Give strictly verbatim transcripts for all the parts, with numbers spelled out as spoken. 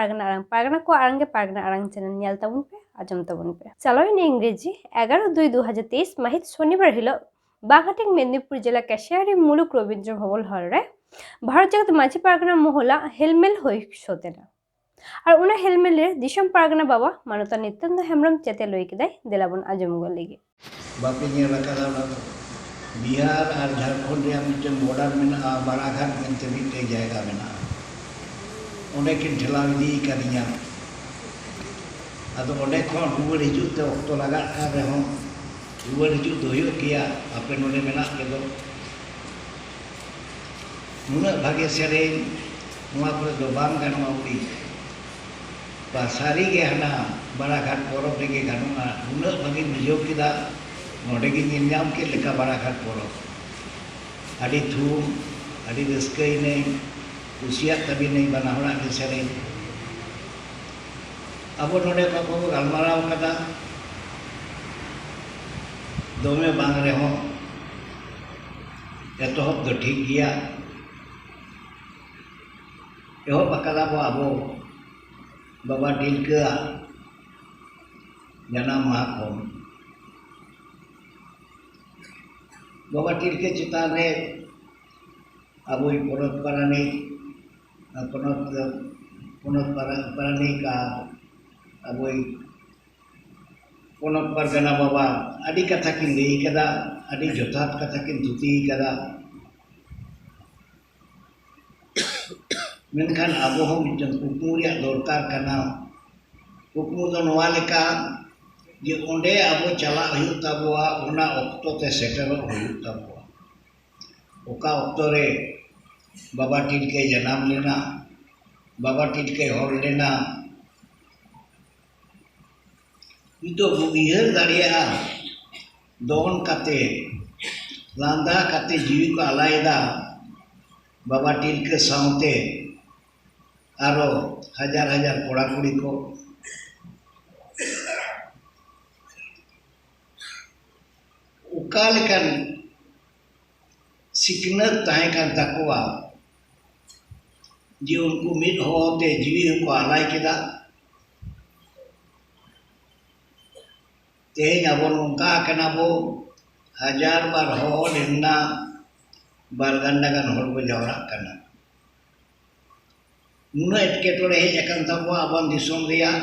ᱯᱟᱨᱜᱟᱱᱟ ᱟᱲᱟᱝ, ᱯᱟᱨᱜᱟᱱᱟ ᱠᱚᱣᱟᱜ ᱟᱲᱟᱝ ᱜᱮ ᱯᱟᱨᱜᱟᱱᱟ ᱟᱲᱟᱝ ᱪᱮᱱᱮᱞ ᱧᱮᱞ ᱛᱟᱵᱚᱱ ᱯᱮ, ᱟᱸᱡᱚᱢ ᱛᱟᱵᱚᱱ ᱯᱮ᱾ ᱪᱟᱞᱟᱣᱮᱱ ᱤᱝᱨᱮᱡᱤ ᱮᱜᱟᱨᱚ ᱫᱩᱭ ᱫᱩ ᱦᱟᱡᱟᱨ ᱛᱮᱭᱤᱥ ᱢᱟᱹᱦᱤᱛ ᱥᱚᱱᱤᱵᱟᱨ ᱦᱤᱞᱳᱜ ᱵᱟᱜᱷᱟᱴᱤᱝ ᱢᱮᱫᱽᱱᱤᱯᱩᱨ ᱡᱮᱞᱟ ᱠᱮᱥᱤᱭᱟᱨᱤ ᱢᱩᱞᱩᱠ ᱨᱚᱵᱤᱱᱫᱨᱚ ᱵᱷᱚᱵᱚᱱ ᱦᱚᱞ ᱨᱮ ᱵᱷᱟᱨᱚᱛ ᱡᱟᱠᱟᱛ ᱢᱟᱹᱡᱷᱤ ᱯᱟᱨᱜᱟᱱᱟ ᱢᱚᱦᱚᱞᱟᱜ ᱦᱮᱞᱢᱮᱞ ᱦᱩᱭ ᱥᱟᱹᱛ ᱮᱱᱟ᱾ ᱟᱨ ᱚᱱᱟ ᱦᱮᱞᱢᱮᱞ ᱨᱮ ᱫᱤᱥᱚᱢ ᱯᱟᱨᱜᱟᱱᱟ ᱵᱟᱵᱟ ᱢᱟᱱᱚᱛᱟᱱ ᱱᱤᱛᱭᱟᱱᱚᱱᱫᱚ ᱦᱮᱢᱵᱨᱚᱢ ᱪᱮᱫ ᱮ ᱞᱟᱹᱭ ᱠᱮᱫᱟᱭ, ᱫᱮᱞᱟ ᱵᱚᱱ ᱟᱸᱡᱚᱢ ᱜᱚᱫ ᱞᱮᱜᱮ᱾ ᱵᱟᱯᱮ ᱧᱮᱞ ᱟᱠᱟᱫᱟ ᱚᱱᱟ ᱫᱚ? ᱵᱤᱦᱟᱨ ᱟᱨ ᱡᱷᱟᱲᱠᱷᱚᱸᱰ ᱨᱮᱭᱟᱜ ᱢᱤᱫᱴᱮᱱ ᱵᱚᱰᱟᱨ ᱢᱮᱱᱟᱜᱼᱟ, ᱵᱟᱨᱟᱜᱷᱟᱴ ᱢᱮᱱᱛᱮ ᱢᱤᱫᱴᱮᱱ ᱡᱟᱭᱜᱟ ᱢᱮᱱᱟᱜᱼᱟ᱾ ᱚᱸᱰᱮ ᱠᱤᱱ ᱴᱷᱮᱞᱟᱣ ᱤᱫᱤ ᱠᱟᱫᱤᱧᱟ᱾ ᱟᱫᱚ ᱚᱸᱰᱮ ᱠᱷᱚᱱ ᱨᱩᱣᱟᱹᱲ ᱦᱤᱡᱩᱜ ᱛᱮ ᱚᱠᱛᱚ ᱞᱟᱜᱟᱜ ᱠᱟᱱ ᱨᱮᱦᱚᱸ, ᱨᱩᱣᱟᱹᱲ ᱦᱤᱡᱩᱜ ᱫᱚ ᱦᱩᱭᱩᱜ ᱜᱮᱭᱟ, ᱟᱯᱮ ᱱᱚᱰᱮ ᱢᱮᱱᱟᱜ ᱯᱮ ᱫᱚ᱾ ᱱᱩᱱᱟᱹᱜ ᱵᱷᱟᱜᱮ ᱥᱮᱨᱮᱧ ᱱᱚᱣᱟ ᱠᱚᱨᱮ ᱫᱚ ᱵᱟᱝ ᱜᱟᱱᱚᱜᱼᱟ ᱩᱰᱤ᱾ ᱵᱟ, ᱥᱟᱹᱨᱤ ᱜᱮ ᱦᱟᱱᱟ ᱵᱟᱲᱟᱜᱷᱟᱴ ᱯᱚᱨᱚᱵᱽ ᱨᱮᱜᱮ ᱜᱟᱱᱚᱜᱼᱟ᱾ ᱱᱩᱱᱟᱹᱜ ᱵᱷᱟᱜᱮᱧ ᱵᱩᱡᱷᱟᱹᱣ ᱠᱮᱫᱟ, ᱱᱚᱰᱮ ᱜᱮ ᱧᱮᱞ ᱧᱟᱢ ᱠᱮᱫ ᱞᱮᱠᱟ ᱵᱟᱲᱟᱜᱷᱟᱴ ᱯᱚᱨᱚᱵᱽ᱾ ᱟᱹᱰᱤ ᱛᱷᱩᱢ, ᱟᱹᱰᱤ ᱨᱟᱹᱥᱠᱟᱹᱭᱮᱱᱟᱹᱧ, ᱠᱩᱥᱤᱭᱟᱜ ᱛᱟᱵᱤᱱᱟᱹᱧ ᱵᱟᱱᱟ ᱦᱚᱲᱟᱜ ᱜᱮ ᱥᱮᱨᱮᱧ᱾ ᱟᱵᱚ ᱱᱚᱰᱮ ᱚᱠᱟ ᱠᱚᱵᱚ ᱜᱟᱞᱢᱟᱨᱟᱣ ᱠᱟᱫᱟ, ᱫᱚᱢᱮ ᱵᱟᱝ ᱨᱮᱦᱚᱸ ᱮᱛᱚᱦᱚᱵ ᱫᱚ ᱴᱷᱤᱠ ᱜᱮᱭᱟ᱾ ᱮᱦᱚᱵ ᱟᱠᱟᱫᱟ ᱵᱚ ᱟᱵᱚ ᱵᱟᱵᱟ ᱛᱤᱞᱠᱟᱹᱣᱟᱜ ᱡᱟᱱᱟᱢ ᱢᱟᱦᱟ ᱠᱷᱚᱱ᱾ ᱵᱟᱵᱟ ᱛᱤᱞᱠᱟᱹ ᱪᱮᱛᱟᱱ ᱨᱮ ᱟᱵᱚᱭᱤᱡ ᱯᱚᱱᱚᱛ ᱯᱟᱨᱟᱱᱤᱠ, ᱯᱚᱱᱚᱛ, ᱯᱚᱱᱚᱛ ᱯᱟᱨᱟ-, ᱯᱟᱨᱟᱱᱤᱠ ᱟᱨ ᱟᱵᱚᱭᱤᱡ ᱯᱚᱱᱚᱛ ᱯᱟᱨᱜᱟᱱᱟ ᱵᱟᱵᱟ ᱟᱹᱰᱤ ᱠᱟᱛᱷᱟ ᱠᱤᱱ ᱞᱟᱹᱭ ᱠᱟᱫᱟ, ᱟᱹᱰᱤ ᱡᱚᱛᱷᱟᱛ ᱠᱟᱛᱷᱟ ᱠᱤᱱ ᱛᱷᱩᱛᱤ ᱠᱟᱫᱟ᱾ ᱢᱮᱱᱠᱷᱟᱱ ᱟᱵᱚ ᱦᱚᱸ ᱢᱤᱫᱴᱟᱝ ᱠᱩᱠᱢᱩ ᱨᱮᱭᱟᱜ ᱫᱚᱨᱠᱟᱨ ᱠᱟᱱᱟ᱾ ᱠᱩᱠᱢᱩ ᱫᱚ ᱱᱚᱣᱟ ᱞᱮᱠᱟ ᱡᱮ ᱚᱸᱰᱮ ᱟᱵᱚ ᱪᱟᱞᱟᱜ ᱦᱩᱭᱩᱜ ᱛᱟᱵᱚᱣᱟ, ᱚᱱᱟ ᱚᱠᱛᱚ ᱛᱮ ᱥᱮᱴᱮᱨᱚᱜ ᱦᱩᱭᱩᱜ ᱛᱟᱵᱚᱣᱟ᱾ ᱚᱠᱟ ᱚᱠᱛᱚ ᱨᱮ ᱵᱟᱵᱟ ᱛᱤᱞᱠᱟᱹᱭ ᱡᱟᱱᱟᱢ ᱞᱮᱱᱟ, ᱵᱟᱵᱟ ᱛᱤᱞᱠᱟᱹᱭ ᱦᱚᱲ ᱞᱮᱱᱟ, ᱱᱤᱛᱚᱜ ᱵᱚ ᱩᱭᱦᱟᱹᱨ ᱫᱟᱲᱮᱭᱟᱜᱼᱟ, ᱫᱚᱱ ᱠᱟᱛᱮ, ᱞᱟᱸᱫᱟ ᱠᱟᱛᱮ ᱡᱤᱣᱤ ᱠᱚ ᱟᱞᱟᱭᱮᱫᱟ ᱵᱟᱵᱟ ᱛᱤᱞᱠᱟᱹ ᱥᱟᱶᱛᱮ ᱟᱨᱚ ᱦᱟᱡᱟᱨ ᱦᱟᱡᱟᱨ ᱠᱚᱲᱟ ᱠᱩᱲᱤ ᱠᱚ᱾ ᱚᱠᱟ ᱞᱮᱠᱟᱱ ᱥᱤᱠᱷᱱᱟᱹᱛ ᱛᱟᱦᱮᱸ ᱠᱟᱱ ᱛᱟᱠᱚᱣᱟ, ᱡᱮ ᱩᱱᱠᱩ ᱢᱤᱫ ᱦᱚᱦᱚ ᱛᱮ ᱡᱤᱣᱤ ᱦᱚᱸᱠᱚ ᱟᱞᱟᱭ ᱠᱮᱫᱟ᱾ ᱛᱮᱦᱮᱧ ᱟᱵᱚ ᱱᱚᱝᱠᱟ ᱠᱟᱱᱟ ᱵᱚ, ᱦᱟᱡᱟᱨ ᱵᱟᱨ ᱦᱚᱦᱚ ᱞᱮᱱᱟ, ᱵᱟᱨ ᱜᱟᱱᱰᱟ ᱜᱟᱱ ᱦᱚᱲ ᱵᱚ ᱡᱟᱣᱨᱟᱜ ᱠᱟᱱᱟ᱾ ᱱᱩᱱᱟᱹᱜ ᱮᱴᱠᱮᱴᱚᱬᱮ ᱦᱮᱡ ᱟᱠᱟᱱ ᱛᱟᱵᱚᱣᱟ ᱟᱵᱚᱣᱟᱜ ᱫᱤᱥᱚᱢ ᱨᱮᱭᱟᱜ᱾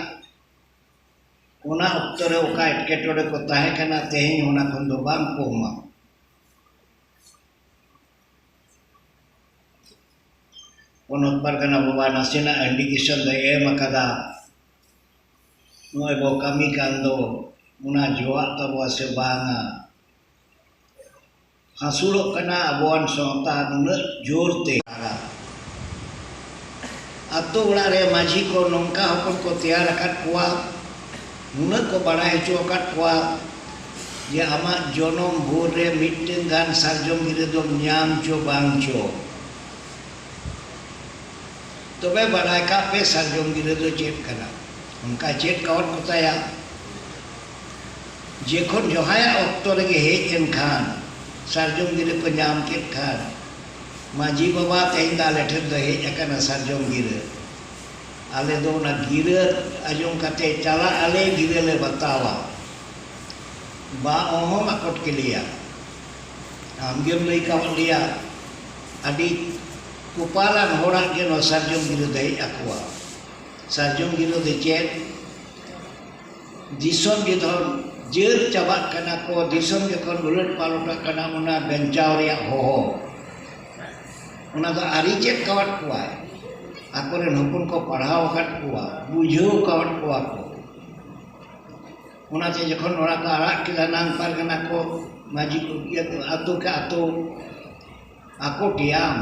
ᱚᱱᱟ ᱚᱠᱛᱚ ᱨᱮ ᱚᱠᱟ ᱮᱴᱠᱮᱴᱚᱬᱮ ᱠᱚ ᱛᱟᱦᱮᱸ ᱠᱟᱱᱟ, ᱛᱮᱦᱮᱧ ᱚᱱᱟ ᱠᱷᱚᱱ ᱫᱚ ᱵᱟᱝ ᱠᱚᱢᱟ᱾ ᱯᱚᱱᱚᱛ ᱯᱟᱨᱜᱟᱱᱟ ᱵᱟᱵᱟ ᱱᱟᱥᱮᱱᱟᱜ ᱤᱱᱰᱤᱠᱮᱥᱚᱱ ᱫᱚᱭ ᱮᱢ ᱟᱠᱟᱫᱟ᱾ ᱱᱚᱜᱼᱚᱭ ᱵᱚ ᱠᱟᱹᱢᱤ ᱠᱟᱱ ᱫᱚ, ᱚᱱᱟ ᱡᱚᱣᱟᱜ ᱛᱟᱵᱚᱣᱟ ᱥᱮ ᱵᱟᱝᱟ? ᱦᱟᱹᱥᱩᱲᱚᱜ ᱠᱟᱱᱟ ᱟᱵᱚᱣᱟᱱ ᱥᱟᱶᱛᱟ ᱱᱩᱱᱟᱹᱜ ᱡᱳᱨ ᱛᱮ᱾ ᱟᱛᱳ ᱚᱲᱟᱜ ᱨᱮ ᱢᱟᱹᱡᱷᱤ ᱠᱚ ᱱᱚᱝᱠᱟ ᱦᱚᱯᱚᱱ ᱠᱚ ᱛᱮᱭᱟᱨ ᱟᱠᱟᱫ ᱠᱚᱣᱟ, ᱱᱩᱱᱟᱹᱜ ᱠᱚ ᱵᱟᱲᱟᱭ ᱦᱚᱪᱚ ᱟᱠᱟᱫ ᱠᱚᱣᱟ ᱡᱮ ᱟᱢᱟᱜ ᱡᱚᱱᱚᱢ ᱵᱷᱳᱨ ᱨᱮ ᱢᱤᱫᱴᱟᱝ ᱜᱟᱱ ᱥᱟᱨᱡᱚᱢ ᱜᱤᱨᱟᱹ ᱫᱚᱢ ᱧᱟᱢ ᱪᱚ ᱵᱟᱝ ᱪᱚ᱾ ᱛᱚᱵᱮ ᱵᱟᱲᱟᱭ ᱠᱟᱜ ᱯᱮ, ᱥᱟᱨᱡᱚᱢ ᱜᱤᱨᱟᱹ ᱫᱚ ᱪᱮᱫ ᱠᱟᱱᱟ᱾ ᱚᱱᱠᱟ ᱪᱮᱫ ᱠᱟᱣᱟᱫ ᱠᱚᱛᱟᱭᱟ᱾ ᱡᱮᱠᱷᱚᱱ ᱡᱟᱦᱟᱸᱭᱟᱜ ᱚᱠᱛᱚ ᱨᱮᱜᱮ ᱦᱮᱡ ᱮᱱ ᱠᱷᱟᱱ, ᱥᱟᱨᱡᱚᱢ ᱜᱤᱨᱟᱹ ᱠᱚ ᱧᱟᱢ ᱠᱮᱫ ᱠᱷᱟᱱ, ᱢᱟᱹᱡᱷᱤ ᱵᱟᱵᱟ, ᱛᱮᱦᱮᱧ ᱫᱚ ᱟᱞᱮ ᱴᱷᱮᱱ ᱫᱚ ᱦᱮᱡ ᱟᱠᱟᱱᱟ ᱥᱟᱨᱡᱚᱢ ᱜᱤᱨᱟᱹ᱾ ᱟᱞᱮ ᱫᱚ ᱚᱱᱟ ᱜᱤᱨᱟᱹ ᱟᱸᱡᱚᱢ ᱠᱟᱛᱮ ᱪᱟᱞᱟᱜ ᱟᱞᱮ, ᱜᱤᱨᱟᱹ ᱞᱮ ᱵᱟᱛᱟᱣᱟ᱾ ᱵᱟ, ᱚᱦᱚᱢ ᱟᱠᱚᱴ ᱠᱮᱞᱮᱭᱟ᱾ ᱟᱢᱜᱮᱢ ᱞᱟᱹᱭ ᱠᱟᱣᱟᱫ ᱞᱮᱭᱟ, ᱟᱹᱰᱤ ᱠᱚᱯᱟᱞᱟᱱ ᱦᱚᱲᱟᱜ ᱜᱮ ᱱᱚᱣᱟ ᱥᱟᱨᱡᱚᱢ ᱜᱤᱨᱟᱹ ᱫᱚ ᱦᱮᱡ ᱟᱠᱚᱣᱟ᱾ ᱥᱟᱨᱡᱚᱢ ᱜᱤᱨᱟᱹ ᱫᱚ ᱪᱮᱫ? ᱫᱤᱥᱚᱢ ᱡᱚᱠᱷᱚᱱ ᱡᱟᱹᱨ ᱪᱟᱵᱟᱜ ᱠᱟᱱᱟ ᱠᱚ, ᱫᱤᱥᱚᱢ ᱡᱚᱠᱷᱚᱱ ᱩᱞᱟᱹᱴ ᱯᱟᱞᱚᱴᱟᱜ ᱠᱟᱱᱟ, ᱚᱱᱟ ᱵᱟᱧᱪᱟᱣ ᱨᱮᱭᱟᱜ ᱦᱚᱦᱚ, ᱚᱱᱟ ᱫᱚ ᱟᱹᱨᱤ ᱪᱮᱫ ᱠᱟᱣᱟᱫ ᱠᱚᱣᱟᱭ᱾ ᱟᱠᱚᱨᱮᱱ ᱦᱚᱯᱚᱱ ᱠᱚ ᱯᱟᱲᱦᱟᱣ ᱟᱠᱟᱫ ᱠᱚᱣᱟ, ᱵᱩᱡᱷᱟᱹᱣ ᱟᱠᱟᱫ ᱠᱚᱣᱟ ᱠᱚ᱾ ᱚᱱᱟᱛᱮ ᱡᱚᱠᱷᱚᱱ ᱚᱱᱟ ᱠᱚ ᱟᱲᱟᱜ ᱠᱮᱫᱟ, ᱱᱟᱝ ᱯᱟᱨᱜᱟᱱᱟ ᱠᱚ, ᱢᱟᱹᱡᱷᱤ ᱠᱚ, ᱤᱭᱟᱹ ᱠᱚ, ᱟᱛᱳ ᱠᱮ ᱟᱛᱳ ᱟᱠᱚ ᱜᱮᱭᱟᱢ,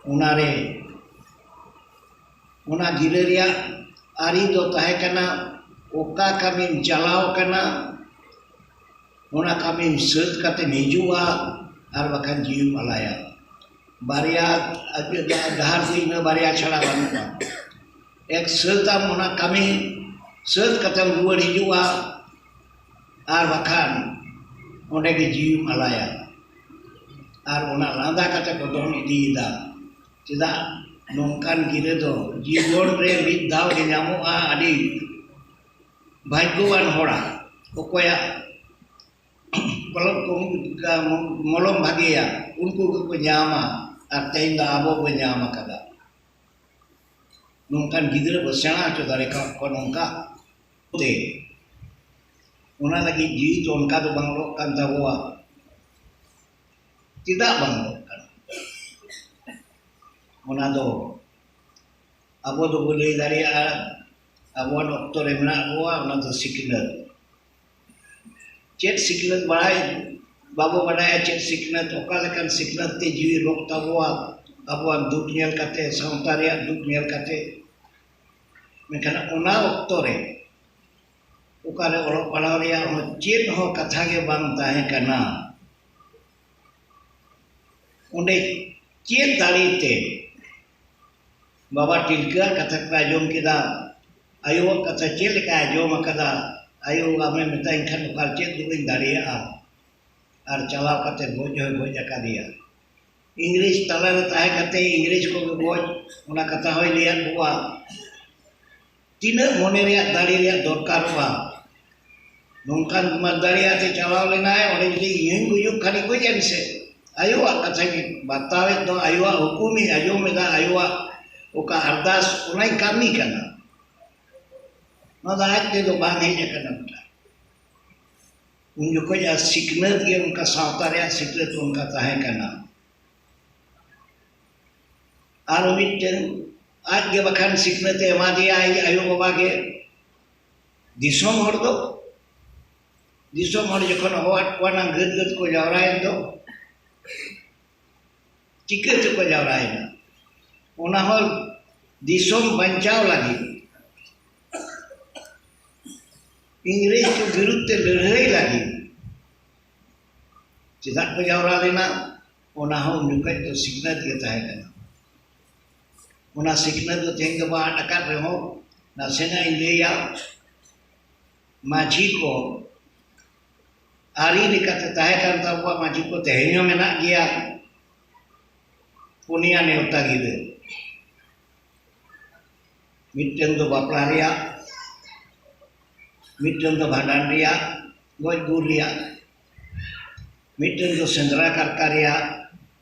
ᱚᱱᱟᱨᱮ ᱚᱱᱟ ᱜᱤᱨᱟᱹ ᱨᱮᱭᱟᱜ ᱟᱹᱨᱤ ᱫᱚ ᱛᱟᱦᱮᱸ ᱠᱟᱱᱟ, ᱚᱠᱟ ᱠᱟᱹᱢᱤᱢ ᱪᱟᱞᱟᱣ ᱠᱟᱱᱟ, ᱚᱱᱟ ᱠᱟᱹᱢᱤᱢ ᱥᱟᱹᱛ ᱠᱟᱛᱮᱢ ᱦᱤᱡᱩᱜᱼᱟ, ᱟᱨ ᱵᱟᱠᱷᱟᱱ ᱡᱤᱣᱤᱢ ᱟᱞᱟᱭᱟ᱾ ᱵᱟᱨᱭᱟ ᱰᱟᱦᱟᱨ ᱫᱚ ᱤᱱᱟᱹ ᱵᱟᱨᱭᱟ ᱪᱷᱟᱲᱟ ᱵᱟᱹᱱᱩᱜᱼᱟ᱾ ᱮᱠ ᱥᱟᱹᱛᱟᱢ ᱚᱱᱟ ᱠᱟᱹᱢᱤ, ᱥᱟᱹᱛ ᱠᱟᱛᱮᱢ ᱨᱩᱣᱟᱹᱲ ᱦᱤᱡᱩᱜᱼᱟ, ᱟᱨ ᱵᱟᱠᱷᱟᱱ ᱚᱸᱰᱮ ᱜᱮ ᱡᱤᱣᱤᱢ ᱟᱞᱟᱭᱟ᱾ ᱟᱨ ᱚᱱᱟ ᱞᱟᱸᱫᱟ ᱠᱟᱛᱮ ᱠᱚ ᱫᱚᱱ ᱤᱫᱤᱭᱮᱫᱟ᱾ ᱪᱮᱫᱟᱜ ᱱᱚᱝᱠᱟᱱ ᱜᱤᱨᱟᱹ ᱫᱚ ᱡᱤᱵᱚᱱ ᱨᱮ ᱢᱤᱫ ᱫᱷᱟᱣ ᱜᱮ ᱧᱟᱢᱚᱜᱼᱟ? ᱟᱹᱰᱤ ᱵᱷᱟᱜᱽᱭᱚᱵᱟᱱ ᱦᱚᱲᱟᱜ, ᱚᱠᱚᱭᱟᱜ ᱠᱚᱞᱚᱢ ᱠᱚ ᱢᱚᱞᱚᱢ ᱵᱷᱟᱜᱮᱭᱟ, ᱩᱱᱠᱩ ᱜᱮᱠᱚ ᱧᱟᱢᱟ᱾ ᱟᱨ ᱛᱮᱦᱮᱧ ᱫᱚ ᱟᱵᱚ ᱵᱚ ᱧᱟᱢ ᱟᱠᱟᱫᱟ᱾ ᱱᱚᱝᱠᱟᱱ ᱜᱤᱫᱽᱨᱟᱹ ᱵᱚ ᱥᱮᱬᱟ ᱦᱚᱪᱚ ᱫᱟᱲᱮ ᱠᱟᱜ ᱠᱚᱣᱟ ᱱᱚᱝᱠᱟ ᱛᱮ, ᱚᱱᱟ ᱞᱟᱹᱜᱤᱫ ᱡᱤᱣᱤ ᱫᱚ ᱚᱱᱠᱟ ᱫᱚ ᱵᱟᱝ ᱚᱞᱚᱜ ᱠᱟᱱ ᱛᱟᱵᱚᱣᱟ᱾ ᱪᱮᱫᱟᱜ ᱵᱟᱝ ᱚᱞᱚᱜ ᱠᱟᱱᱟ? ᱚᱱᱟ ᱫᱚ ᱟᱵᱚ ᱫᱚᱵᱚ ᱞᱟᱹᱭ ᱫᱟᱲᱮᱭᱟᱜᱼᱟ, ᱟᱵᱚᱣᱟᱜ ᱚᱠᱛᱚ ᱨᱮ ᱢᱮᱱᱟᱜ ᱵᱚᱣᱟ, ᱚᱱᱟ ᱫᱚ ᱥᱤᱠᱷᱱᱟᱹᱛ᱾ ᱪᱮᱫ ᱥᱤᱠᱷᱱᱟᱹᱛ ᱵᱟᱲᱟᱭ, ᱵᱟᱵᱚ ᱵᱟᱰᱟᱭᱟ ᱪᱮᱫ ᱥᱤᱠᱷᱱᱟᱹᱛ, ᱚᱠᱟ ᱞᱮᱠᱟᱱ ᱥᱤᱠᱷᱱᱟᱹᱛ ᱛᱮ ᱡᱤᱣᱤ ᱨᱚᱜ ᱛᱟᱵᱚᱣᱟ, ᱟᱵᱚᱣᱟᱜ ᱫᱩᱠ ᱧᱮᱞ ᱠᱟᱛᱮ, ᱥᱟᱶᱛᱟ ᱨᱮᱭᱟᱜ ᱫᱩᱠ ᱧᱮᱞ ᱠᱟᱛᱮ᱾ ᱢᱮᱱᱠᱷᱟᱱ ᱚᱱᱟ ᱚᱠᱛᱚ ᱨᱮ ᱚᱠᱟᱨᱮ ᱚᱞᱚᱜ ᱯᱟᱲᱦᱟᱣ ᱨᱮᱭᱟᱜ ᱦᱚᱸ ᱪᱮᱫ ᱦᱚᱸ ᱠᱟᱛᱷᱟ ᱜᱮ ᱵᱟᱝ ᱛᱟᱦᱮᱸ ᱠᱟᱱᱟ᱾ ᱚᱸᱰᱮ ᱪᱮᱫ ᱫᱟᱲᱮ ᱛᱮ ᱵᱟᱵᱟ ᱛᱤᱞᱠᱟᱹᱣᱟᱜ ᱠᱟᱛᱷᱟ ᱠᱚ ᱟᱸᱡᱚᱢ ᱠᱮᱫᱟ, ᱟᱭᱳᱣᱟᱜ ᱠᱟᱛᱷᱟ ᱪᱮᱫ ᱞᱮᱠᱟᱭ ᱟᱸᱡᱚᱢ ᱟᱠᱟᱫᱟ, ᱟᱭᱳ ᱟᱢᱮ ᱢᱮᱛᱟᱧ ᱠᱷᱟᱱ ᱚᱠᱟ ᱪᱮᱫ ᱫᱚ ᱵᱟᱹᱧ ᱫᱟᱲᱮᱭᱟᱜᱼᱟ, ᱟᱨ ᱪᱟᱞᱟᱣ ᱠᱟᱛᱮ ᱜᱚᱡ ᱦᱚᱸᱭ ᱜᱚᱡ ᱟᱠᱟᱫᱮᱭᱟ᱾ ᱤᱝᱨᱮᱡᱽ ᱛᱟᱞᱟᱨᱮ ᱛᱟᱦᱮᱸ ᱠᱟᱛᱮ ᱤᱝᱨᱮᱡᱽ ᱠᱚᱜᱮ ᱜᱚᱡ, ᱚᱱᱟ ᱠᱟᱛᱷᱟ ᱦᱚᱸᱭ ᱞᱟᱹᱭᱟᱫ ᱠᱚᱣᱟ᱾ ᱛᱤᱱᱟᱹᱜ ᱢᱚᱱᱮ ᱨᱮᱭᱟᱜ ᱫᱟᱲᱮ ᱨᱮᱭᱟᱜ ᱫᱚᱨᱠᱟᱨᱚᱜᱼᱟ᱾ ᱱᱚᱝᱠᱟᱱ ᱢᱟ ᱫᱟᱲᱮᱭᱟᱜ ᱛᱮ ᱪᱟᱞᱟᱣ ᱞᱮᱱᱟᱭ, ᱚᱸᱰᱮ ᱡᱩᱫᱤ ᱤᱧ ᱦᱚᱧ ᱜᱩᱡᱩᱜ ᱠᱷᱟᱱ ᱜᱚᱡ ᱮᱱ ᱥᱮ᱾ ᱟᱭᱳᱣᱟᱜ ᱠᱟᱛᱷᱟ ᱜᱮ ᱵᱟᱛᱟᱣᱮᱫ ᱫᱚ, ᱟᱭᱳᱣᱟᱜ ᱦᱩᱠᱩᱢᱤᱧ ᱟᱸᱡᱚᱢ ᱮᱫᱟ, ᱟᱭᱳᱣᱟᱜ ᱚᱠᱟ ᱟᱨᱫᱟᱥ, ᱚᱱᱟᱧ ᱠᱟᱹᱢᱤ ᱠᱟᱱᱟ᱾ ᱱᱚᱣᱟ ᱫᱚ ᱟᱡ ᱛᱮᱫᱚ ᱵᱟᱝ ᱦᱮᱡ ᱟᱠᱟᱱᱟ ᱵᱮᱴᱟ᱾ ᱩᱱ ᱡᱚᱠᱷᱚᱡ ᱟᱨ ᱥᱤᱠᱷᱱᱟᱹᱛ ᱜᱮ ᱚᱱᱠᱟ, ᱥᱟᱶᱛᱟ ᱨᱮᱭᱟᱜ ᱥᱤᱠᱷᱱᱟᱹᱛ ᱚᱱᱠᱟ ᱛᱟᱦᱮᱸ ᱠᱟᱱᱟ᱾ ᱟᱨ ᱢᱤᱫᱴᱮᱱ ᱟᱡ ᱜᱮ ᱵᱟᱠᱷᱟᱱ ᱥᱤᱠᱷᱱᱟᱹᱛ ᱮ ᱮᱢᱟ ᱫᱮᱭᱟ ᱟᱡ ᱟᱭᱳ ᱵᱟᱵᱟ ᱜᱮ᱾ ᱫᱤᱥᱚᱢ ᱦᱚᱲ ᱫᱚ, ᱫᱤᱥᱚᱢ ᱦᱚᱲ ᱡᱚᱠᱷᱚᱱ ᱦᱚᱦᱚᱣᱟᱫ ᱠᱚᱣᱟ ᱱᱟᱝ ᱜᱟᱹᱫ ᱜᱟᱹᱫ ᱠᱚ ᱡᱟᱣᱨᱟᱭᱮᱱ ᱫᱚ, ᱪᱤᱠᱟᱹ ᱛᱮᱠᱚ ᱡᱟᱣᱨᱟᱭᱮᱱᱟ? ᱚᱱᱟ ᱦᱚᱸ ᱫᱤᱥᱚᱢ ᱵᱟᱧᱪᱟᱣ ᱞᱟᱹᱜᱤᱫ, ᱤᱝᱨᱮᱡᱽ ᱠᱚ ᱵᱤᱨᱩᱫᱷ ᱛᱮ ᱞᱟᱹᱲᱦᱟᱹᱭ ᱞᱟᱹᱜᱤᱫ ᱪᱮᱫᱟᱜ ᱠᱚ ᱡᱟᱣᱨᱟ ᱞᱮᱱᱟ? ᱚᱱᱟ ᱦᱚᱸ ᱩᱱ ᱡᱚᱠᱷᱚᱡ ᱫᱚ ᱥᱤᱠᱷᱱᱟᱹᱛ ᱜᱮ ᱛᱟᱦᱮᱸ ᱠᱟᱱᱟ᱾ ᱚᱱᱟ ᱥᱤᱠᱷᱱᱟᱹᱛ ᱫᱚ ᱛᱮᱦᱮᱧ ᱫᱚ ᱵᱟᱝ ᱟᱫ ᱟᱠᱟᱫ ᱨᱮᱦᱚᱸ, ᱱᱟᱥᱮᱱᱟᱜ ᱤᱧ ᱞᱟᱹᱭᱟ᱾ ᱢᱟᱹᱡᱷᱤ ᱠᱚ ᱟᱹᱨᱤ ᱞᱮᱠᱟᱛᱮ ᱛᱟᱦᱮᱸ ᱠᱟᱱ ᱛᱟᱵᱚᱣᱟ, ᱢᱟᱹᱡᱷᱤ ᱠᱚ ᱛᱮᱦᱮᱧ ᱦᱚᱸ ᱢᱮᱱᱟᱜ ᱜᱮᱭᱟ᱾ ᱯᱩᱱᱭᱟ ᱱᱮᱣᱛᱟ ᱜᱤᱨᱟᱹ᱾ ᱢᱤᱫᱴᱮᱱ ᱫᱚ ᱵᱟᱯᱞᱟ ᱨᱮᱭᱟᱜ, ᱢᱤᱫᱴᱮᱱ ᱫᱚ ᱵᱷᱟᱸᱰᱟᱱ ᱨᱮᱭᱟᱜ, ᱜᱚᱡ ᱜᱩᱨ ᱨᱮᱭᱟᱜ, ᱢᱤᱫᱴᱮᱱ ᱫᱚ ᱥᱮᱸᱫᱽᱨᱟ ᱠᱟᱨᱠᱟ ᱨᱮᱭᱟᱜ,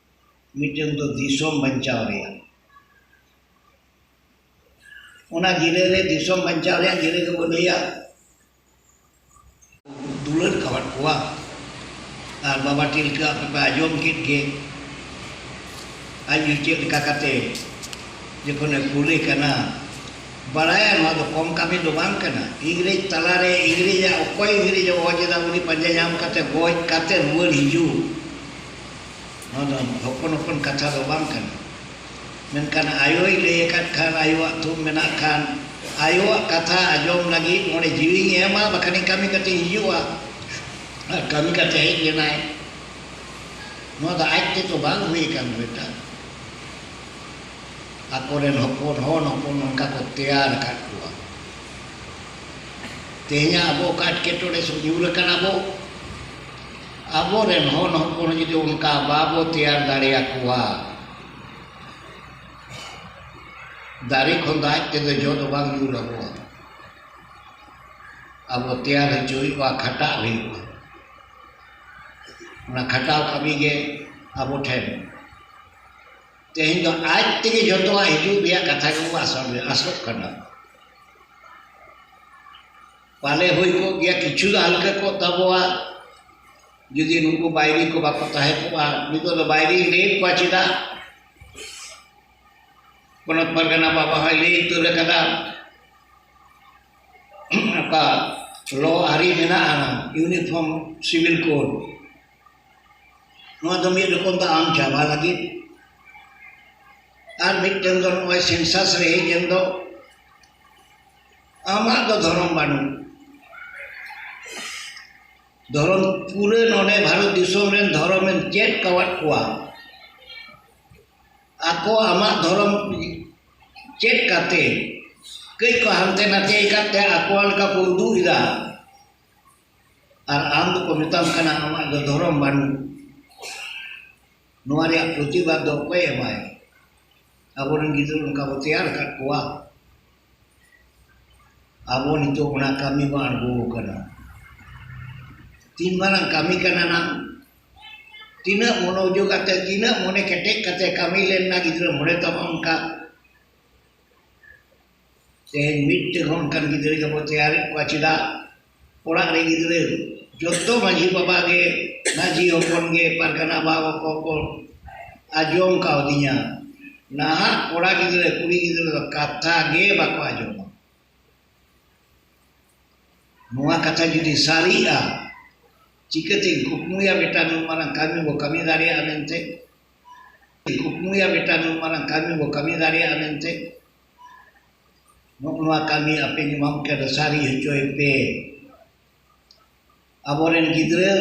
ᱢᱤᱫᱴᱮᱱ ᱫᱚ ᱫᱤᱥᱚᱢ ᱵᱟᱧᱪᱟᱣ ᱨᱮᱭᱟᱜ᱾ ᱚᱱᱟ ᱜᱤᱨᱟᱹ ᱨᱮ ᱫᱤᱥᱚᱢ ᱵᱟᱧᱪᱟᱣ ᱨᱮᱭᱟᱜ ᱜᱤᱨᱟᱹ ᱜᱮᱵᱚ ᱞᱟᱹᱭᱟ᱾ ᱫᱩᱞᱟᱹᱲ ᱠᱟᱣᱟᱫ ᱠᱚᱣᱟ᱾ ᱟᱨ ᱵᱟᱵᱟ ᱛᱤᱞᱠᱟᱹ ᱟᱯᱮ ᱯᱮ ᱟᱸᱡᱚᱢ ᱠᱮᱫ ᱜᱮ, ᱟᱡ ᱭᱩ ᱪᱮᱫ ᱞᱮᱠᱟ ᱠᱟᱛᱮ ᱡᱚᱠᱷᱚᱱᱮ ᱠᱩᱞᱮ ᱠᱟᱱᱟ, ᱵᱟᱲᱟᱭᱟ ᱱᱚᱣᱟ ᱫᱚ ᱠᱚᱢ ᱠᱟᱹᱢᱤ ᱫᱚ ᱵᱟᱝ ᱠᱟᱱᱟ᱾ ᱤᱝᱨᱮᱡᱽ ᱛᱟᱞᱟᱨᱮ ᱤᱝᱨᱮᱡᱟᱜ ᱚᱠᱚᱭ ᱤᱝᱨᱮᱡ ᱮ ᱦᱚᱦᱚ ᱠᱮᱫᱟ, ᱩᱱᱤ ᱯᱟᱸᱡᱟ ᱧᱟᱢ ᱠᱟᱛᱮ ᱜᱚᱡ ᱠᱟᱛᱮ ᱨᱩᱣᱟᱹᱲ ᱦᱤᱡᱩᱜ, ᱱᱚᱣᱟ ᱫᱚ ᱦᱚᱯᱚᱱ ᱦᱚᱯᱚᱱ ᱠᱟᱛᱷᱟ ᱫᱚ ᱵᱟᱝ ᱠᱟᱱᱟ᱾ ᱢᱮᱱᱠᱷᱟᱱ ᱟᱭᱳᱭ ᱞᱟᱹᱭ ᱟᱠᱟᱫ ᱠᱷᱟᱱ, ᱟᱭᱳᱣᱟᱜ ᱛᱷᱩᱢ ᱢᱮᱱᱟᱜ ᱠᱷᱟᱱ, ᱟᱭᱳᱣᱟᱜ ᱠᱟᱛᱷᱟ ᱟᱸᱡᱚᱢ ᱞᱟᱹᱜᱤᱫ ᱱᱚᱰᱮ ᱡᱤᱣᱤᱧ ᱮᱢᱟ, ᱵᱟᱠᱷᱟᱱᱤᱧ ᱠᱟᱹᱢᱤ ᱠᱟᱛᱮᱧ ᱦᱤᱡᱩᱜᱼᱟ᱾ ᱟᱨ ᱠᱟᱹᱢᱤ ᱠᱟᱛᱮ ᱦᱮᱡ ᱞᱮᱱᱟᱭ᱾ ᱱᱚᱣᱟ ᱫᱚ ᱟᱡ ᱛᱮᱫᱚ ᱵᱟᱝ ᱦᱩᱭ ᱟᱠᱟᱱ ᱵᱮᱴᱟ᱾ ᱟᱠᱚᱨᱮᱱ ᱦᱚᱯᱚᱱ, ᱦᱚᱱ ᱦᱚᱯᱚᱱ ᱚᱱᱠᱟ ᱠᱚ ᱛᱮᱭᱟᱨ ᱟᱠᱟᱫ ᱠᱚᱣᱟ᱾ ᱛᱮᱦᱮᱧᱟᱜ ᱟᱵᱚ ᱚᱠᱟ ᱮᱴᱠᱮᱴᱚᱬᱮ ᱥᱮ ᱧᱩᱨ ᱟᱠᱟᱱᱟ ᱵᱚ, ᱟᱵᱚᱨᱮᱱ ᱦᱚᱱ ᱦᱚᱯᱚᱱ ᱡᱩᱫᱤ ᱚᱱᱠᱟ ᱵᱟᱵᱚ ᱛᱮᱭᱟᱨ ᱫᱟᱲᱮᱭᱟᱠᱚᱣᱟ, ᱫᱟᱨᱮ ᱠᱷᱚᱱ ᱫᱚ ᱟᱡ ᱛᱮᱫᱚ ᱡᱚ ᱫᱚ ᱵᱟᱝ ᱧᱩᱨ ᱟᱵᱚᱣᱟ᱾ ᱟᱵᱚ ᱛᱮᱭᱟᱨ ᱦᱚᱪᱚ ᱦᱩᱭᱩᱜᱼᱟ, ᱠᱷᱟᱴᱟᱜ ᱦᱩᱭᱩᱜᱼᱟ᱾ ᱚᱱᱟ ᱠᱷᱟᱴᱟᱣ ᱠᱟᱹᱢᱤ ᱜᱮ ᱟᱵᱚ ᱴᱷᱮᱱ᱾ ᱛᱮᱦᱮᱧ ᱫᱚ ᱟᱡ ᱛᱮᱜᱮ ᱡᱚᱛᱚᱣᱟᱜ ᱦᱤᱡᱩᱜ ᱨᱮᱭᱟᱜ ᱠᱟᱛᱷᱟ ᱜᱮᱵᱚ ᱟᱥᱚᱜ, ᱟᱥᱚᱜ ᱠᱟᱱᱟ᱾ ᱯᱟᱞᱮ ᱦᱩᱭ ᱠᱚᱜ ᱜᱮᱭᱟ, ᱠᱤᱪᱷᱩ ᱫᱚ ᱦᱟᱞᱠᱟ ᱠᱚᱜ ᱛᱟᱵᱚᱣᱟ᱾ ᱡᱩᱫᱤ ᱱᱩᱠᱩ ᱵᱟᱭᱨᱤ ᱠᱚ ᱵᱟᱠᱚ ᱛᱟᱦᱮᱸ ᱠᱚᱜᱼᱟ, ᱱᱤᱛᱚᱜ ᱫᱚ ᱵᱟᱭᱨᱤ ᱞᱟᱹᱭᱮᱫ ᱠᱚᱣᱟ ᱪᱮᱫᱟᱜ? ᱯᱚᱱᱚᱛ ᱯᱟᱨᱜᱟᱱᱟ ᱵᱟᱵᱟ ᱦᱚᱸᱭ ᱞᱟᱹᱭ ᱩᱛᱟᱹᱨ ᱟᱠᱟᱫᱟ, ᱚᱠᱟ ᱞᱚ ᱟᱹᱨᱤ ᱢᱮᱱᱟᱜᱼᱟ, ᱤᱭᱩᱱᱤᱯᱷᱚᱨᱢ ᱥᱤᱵᱤᱞ ᱠᱳᱰ, ᱱᱚᱣᱟ ᱫᱚ ᱢᱤᱫ ᱨᱚᱠᱚᱢ ᱫᱚ ᱟᱢ ᱪᱟᱵᱟ ᱞᱟᱹᱜᱤᱫ᱾ ᱟᱨ ᱢᱤᱫᱴᱮᱱ ᱫᱚ ᱱᱚᱜᱼᱚᱭ ᱥᱮᱱᱥᱟᱥ ᱨᱮ ᱦᱮᱡ ᱮᱱ ᱫᱚ, ᱟᱢᱟᱜ ᱫᱚ ᱫᱷᱚᱨᱚᱢ ᱵᱟᱹᱱᱩᱜ᱾ ᱫᱷᱚᱨᱚᱢ ᱯᱩᱨᱟᱹ ᱱᱚᱰᱮ ᱵᱷᱟᱨᱚᱛ ᱫᱤᱥᱚᱢ ᱨᱮᱱ ᱫᱷᱚᱨᱚᱢᱮᱢ ᱪᱮᱫ ᱠᱟᱣᱟᱫ ᱠᱚᱣᱟ᱾ ᱟᱠᱚ ᱟᱢᱟᱜ ᱫᱷᱚᱨᱚᱢ ᱪᱮᱫ ᱠᱟᱛᱮ ᱠᱟᱹᱡ ᱠᱚ ᱦᱟᱱᱛᱮ ᱱᱟᱛᱮ ᱟᱠᱟᱫ ᱛᱮ ᱟᱠᱚᱣᱟᱜ ᱞᱮᱠᱟ ᱠᱚ ᱩᱫᱩᱜ ᱮᱫᱟ᱾ ᱟᱨ ᱟᱢ ᱫᱚᱠᱚ ᱢᱮᱛᱟᱢ ᱠᱟᱱᱟ ᱟᱢᱟᱜ ᱫᱚ ᱫᱷᱚᱨᱚᱢ ᱵᱟᱹᱱᱩᱜ᱾ ᱱᱚᱣᱟ ᱨᱮᱭᱟᱜ ᱯᱨᱚᱛᱤᱵᱟᱫ ᱫᱚ ᱚᱠᱚᱭ ᱮᱢᱟᱭ? ᱟᱵᱚᱨᱮᱱ ᱜᱤᱫᱽᱨᱟᱹ ᱚᱱᱠᱟ ᱵᱚ ᱛᱮᱭᱟᱨ ᱟᱠᱟᱫ ᱠᱚᱣᱟ᱾ ᱟᱵᱚ ᱱᱤᱛᱚᱜ ᱚᱱᱟ ᱠᱟᱹᱢᱤ ᱵᱚ ᱟᱬᱜᱚ ᱟᱠᱟᱱᱟ᱾ ᱛᱤᱱ ᱢᱟᱨᱟᱝ ᱠᱟᱹᱢᱤ ᱠᱟᱱᱟ ᱱᱟᱝ, ᱛᱤᱱᱟᱹᱜ ᱢᱚᱱᱳᱡᱳᱜᱽ ᱟᱛᱮ, ᱛᱤᱱᱟᱹᱜ ᱢᱚᱱᱮ ᱠᱮᱴᱮᱡ ᱠᱟᱛᱮ ᱠᱟᱹᱢᱤ ᱞᱮᱱ ᱱᱟ ᱜᱤᱫᱽᱨᱟᱹ ᱢᱚᱱᱮ ᱛᱟᱵᱚᱱ ᱚᱱᱠᱟ᱾ ᱛᱮᱦᱮᱧ ᱢᱤᱫᱴᱮᱱ ᱦᱚᱸ ᱚᱱᱠᱟᱱ ᱜᱤᱫᱽᱨᱟᱹ ᱜᱮᱵᱚ ᱛᱮᱭᱟᱨᱮᱫ ᱠᱚᱣᱟ᱾ ᱪᱮᱫᱟᱜ? ᱚᱲᱟᱜ ᱨᱮ ᱜᱤᱫᱽᱨᱟᱹ ᱡᱚᱛᱚ ᱢᱟᱹᱡᱷᱤ ᱵᱟᱵᱟ ᱜᱮ, ᱢᱟᱹᱡᱷᱤ ᱦᱚᱯᱚᱱ ᱜᱮ, ᱯᱟᱨᱜᱟᱱᱟ ᱵᱟᱵᱟ ᱠᱚ ᱠᱚ ᱟᱸᱡᱚᱢ ᱠᱟᱣᱫᱤᱧᱟ᱾ ᱱᱟᱦᱟᱜ ᱠᱚᱲᱟ ᱜᱤᱫᱽᱨᱟᱹ, ᱠᱩᱲᱤ ᱜᱤᱫᱽᱨᱟᱹ ᱫᱚ ᱠᱟᱛᱷᱟ ᱜᱮ ᱵᱟᱠᱚ ᱟᱸᱡᱚᱢᱟ᱾ ᱱᱚᱣᱟ ᱠᱟᱛᱷᱟ ᱡᱩᱫᱤ ᱥᱟᱹᱨᱤᱜᱼᱟ, ᱪᱤᱠᱟᱹᱛᱮᱧ ᱠᱩᱠᱢᱩᱭᱟ ᱵᱮᱴᱟ ᱱᱩᱱ ᱢᱟᱨᱟᱝ ᱠᱟᱹᱢᱤ ᱵᱚ ᱠᱟᱹᱢᱤ ᱫᱟᱲᱮᱭᱟᱜᱼᱟ ᱢᱮᱱᱛᱮ? ᱠᱩᱠᱢᱩᱭᱟ ᱵᱮᱴᱟ ᱱᱩᱱ ᱢᱟᱨᱟᱝ ᱠᱟᱹᱢᱤ ᱵᱚ ᱠᱟᱹᱢᱤ ᱫᱟᱲᱮᱭᱟᱜᱼᱟ ᱢᱮᱱᱛᱮ? ᱱᱚᱜᱼᱚ ᱱᱚᱣᱟ ᱠᱟᱹᱢᱤ ᱟᱯᱮ ᱡᱮᱢᱚᱱ ᱯᱮ ᱥᱟᱹᱨᱤ ᱦᱚᱪᱚᱭ ᱯᱮ᱾ ᱟᱵᱚᱨᱮᱱ ᱜᱤᱫᱽᱨᱟᱹ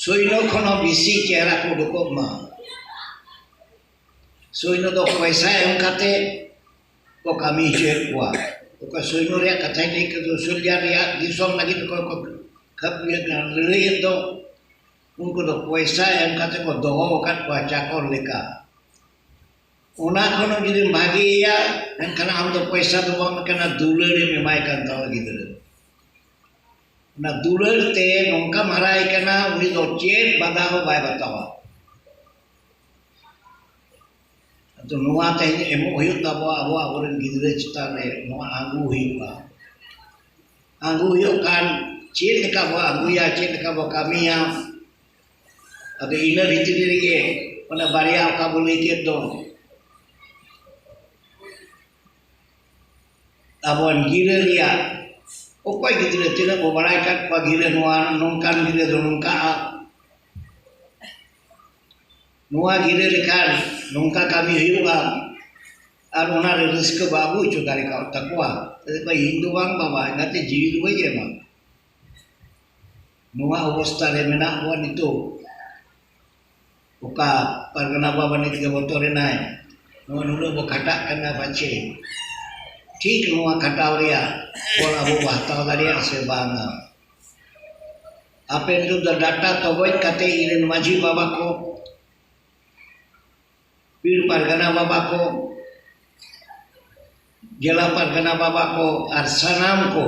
ᱥᱳᱭᱱᱚ ᱠᱷᱚᱱ ᱦᱚᱸ ᱵᱮᱥᱤ ᱪᱮᱦᱨᱟ ᱠᱚ ᱩᱰᱩᱠᱚᱜ ᱢᱟ᱾ ᱥᱳᱭᱱᱚ ᱫᱚ ᱯᱚᱭᱥᱟ ᱮᱢ ᱠᱟᱛᱮ ᱠᱚ ᱠᱟᱹᱢᱤ ᱦᱚᱪᱚᱭᱮᱫ ᱠᱚᱣᱟ᱾ ᱚᱠᱟ ᱥᱳᱭᱱᱚ ᱨᱮᱭᱟᱜ ᱠᱟᱛᱷᱟᱧ ᱞᱟᱹᱭ ᱠᱮᱫ ᱫᱚ, ᱥᱳᱞᱡᱟᱨ ᱨᱮᱭᱟᱜ ᱫᱤᱥᱚᱢ ᱞᱟᱹᱜᱤᱫ ᱠᱚ, ᱠᱚ ᱠᱷᱟᱹᱯ-, ᱞᱟᱹᱲᱦᱟᱹᱭᱮᱫ ᱫᱚ, ᱩᱱᱠᱩ ᱫᱚ ᱯᱚᱭᱥᱟ ᱮᱢ ᱠᱟᱛᱮ ᱠᱚ ᱫᱚᱦᱚ ᱟᱠᱟᱫ ᱠᱚᱣᱟ ᱪᱟᱠᱚᱨ ᱞᱮᱠᱟ᱾ ᱚᱱᱟ ᱠᱷᱚᱱ ᱦᱚᱸ ᱡᱩᱫᱤᱢ ᱵᱷᱟᱜᱮᱭᱟ, ᱢᱮᱱᱠᱷᱟᱱ ᱟᱢ ᱫᱚ ᱯᱚᱭᱥᱟ ᱫᱚ ᱵᱟᱢ ᱮᱢᱟᱭ ᱠᱟᱱᱟ, ᱫᱩᱞᱟᱹᱲ ᱮᱢ ᱮᱢᱟᱭ ᱠᱟᱱ ᱛᱟᱢᱟ ᱜᱤᱫᱽᱨᱟᱹ᱾ ᱚᱱᱟ ᱫᱩᱞᱟᱹᱲ ᱛᱮ ᱱᱚᱝᱠᱟᱢ ᱦᱟᱨᱟᱭ ᱠᱟᱱᱟ, ᱩᱱᱤ ᱫᱚ ᱪᱮᱫ ᱵᱟᱫᱷᱟ ᱦᱚᱸ ᱵᱟᱭ ᱵᱟᱛᱟᱣᱟ᱾ ᱟᱫᱚ ᱱᱚᱣᱟ ᱛᱮᱦᱮᱧ ᱮᱢᱚᱜ ᱦᱩᱭᱩᱜ ᱛᱟᱵᱚᱣᱟ, ᱟᱵᱚ ᱟᱵᱚᱨᱮᱱ ᱜᱤᱫᱽᱨᱟᱹ ᱪᱮᱛᱟᱱ ᱨᱮ ᱱᱚᱣᱟ ᱟᱹᱜᱩ ᱦᱩᱭᱩᱜᱼᱟ᱾ ᱟᱹᱜᱩ ᱦᱩᱭᱩᱜ ᱠᱷᱟᱱ ᱪᱮᱫ ᱞᱮᱠᱟ ᱵᱚ ᱟᱹᱜᱩᱭᱟ, ᱪᱮᱫ ᱞᱮᱠᱟ ᱵᱚ ᱠᱟᱹᱢᱤᱭᱟ? ᱟᱫᱚ ᱤᱱᱟᱹ ᱵᱷᱤᱛᱨᱤ ᱨᱮᱜᱮ ᱚᱱᱟ ᱵᱟᱨᱭᱟ ᱚᱠᱟ ᱵᱚ ᱞᱟᱹᱭ ᱠᱮᱫ ᱫᱚ, ᱟᱵᱚᱣᱟᱜ ᱜᱤᱨᱟᱹ ᱨᱮᱭᱟᱜ ᱚᱠᱚᱭ ᱜᱤᱫᱽᱨᱟᱹ ᱛᱤᱱᱟᱹᱜ ᱵᱚ ᱵᱟᱲᱟᱭ ᱠᱟᱫ ᱠᱚᱣᱟ, ᱜᱤᱨᱟᱹ ᱱᱚᱣᱟ ᱱᱚᱝᱠᱟᱱ ᱜᱤᱨᱟᱹ ᱫᱚ ᱱᱚᱝᱠᱟᱜᱼᱟ, ᱱᱚᱣᱟ ᱜᱤᱨᱟᱹ ᱞᱮᱠᱷᱟᱱ ᱱᱚᱝᱠᱟ ᱠᱟᱹᱢᱤ ᱦᱩᱭᱩᱜᱼᱟ, ᱟᱨ ᱚᱱᱟᱨᱮ ᱨᱟᱹᱥᱠᱟᱹ ᱵᱟᱵᱚ ᱦᱚᱪᱚ ᱫᱟᱲᱮ ᱠᱟᱣᱫ ᱛᱟᱠᱚᱣᱟ᱾ ᱛᱟᱦᱞᱮ ᱠᱚ, "ᱤᱧ ᱫᱚ ᱵᱟᱝ ᱵᱟᱵᱟ, ᱮᱸᱜᱟᱛᱮ ᱡᱤᱣᱤ ᱫᱚ ᱵᱟᱹᱧ ᱮᱢᱟ᱾" ᱱᱚᱣᱟ ᱚᱵᱚᱥᱛᱷᱟ ᱨᱮ ᱢᱮᱱᱟᱜ ᱵᱚᱱᱟ ᱱᱤᱛᱚᱜ᱾ ᱚᱠᱟ ᱯᱟᱨᱜᱟᱱᱟ ᱵᱟᱵᱟ ᱱᱤᱛ ᱜᱮ ᱵᱚᱛᱚᱨ ᱮᱱᱟᱭ, ᱱᱚᱣᱟ ᱱᱩᱱᱟᱹᱜ ᱵᱚ ᱠᱷᱟᱴᱟᱜ ᱠᱟᱱᱟ, ᱯᱟᱪᱷᱮ ᱴᱷᱤᱠ ᱱᱚᱣᱟ ᱠᱷᱟᱴᱟᱣ ᱨᱮᱭᱟᱜ ᱯᱷᱚᱞ ᱟᱵᱚ ᱵᱚ ᱦᱟᱛᱟᱣ ᱫᱟᱲᱮᱭᱟᱜᱼᱟ ᱥᱮ ᱵᱟᱝᱟ? ᱟᱯᱮ ᱱᱤᱛᱚᱜ ᱫᱚ ᱰᱟᱴᱟ ᱛᱚᱜᱚᱡ ᱠᱟᱛᱮ ᱤᱧ ᱨᱮᱱ ᱢᱟᱹᱡᱷᱤ ᱵᱟᱵᱟ ᱠᱚ, ᱯᱤᱲ ᱯᱟᱨᱜᱟᱱᱟ ᱵᱟᱵᱟ ᱠᱚ, ᱡᱮᱞᱟ ᱯᱟᱨᱜᱟᱱᱟ ᱵᱟᱵᱟ ᱠᱚ ᱟᱨ ᱥᱟᱱᱟᱢ ᱠᱚ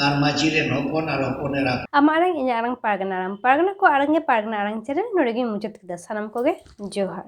ᱟᱨ ᱢᱟᱹᱡᱷᱤ ᱨᱮᱱ ᱦᱚᱯᱚᱱ ᱟᱨ ᱦᱚᱯᱚᱱ ᱮᱨᱟ ᱠᱚ᱾ ᱟᱢᱟᱜ ᱟᱲᱟᱝ, ᱤᱧᱟᱹᱜ ᱟᱲᱟᱝ, ᱯᱟᱨᱜᱟᱱᱟ ᱟᱲᱟᱝ, ᱯᱟᱨᱜᱟᱱᱟ ᱠᱚ ᱟᱲᱟᱝ ᱜᱮ ᱯᱟᱨᱜᱟᱱᱟ ᱟᱲᱟᱝ ᱪᱮᱱᱮᱞ ᱱᱚᱰᱮ ᱜᱤᱧ ᱢᱩᱪᱟᱹᱫ ᱠᱮᱫᱟ᱾ ᱥᱟᱱᱟᱢ ᱠᱚᱜᱮ ᱡᱚᱦᱟᱨ᱾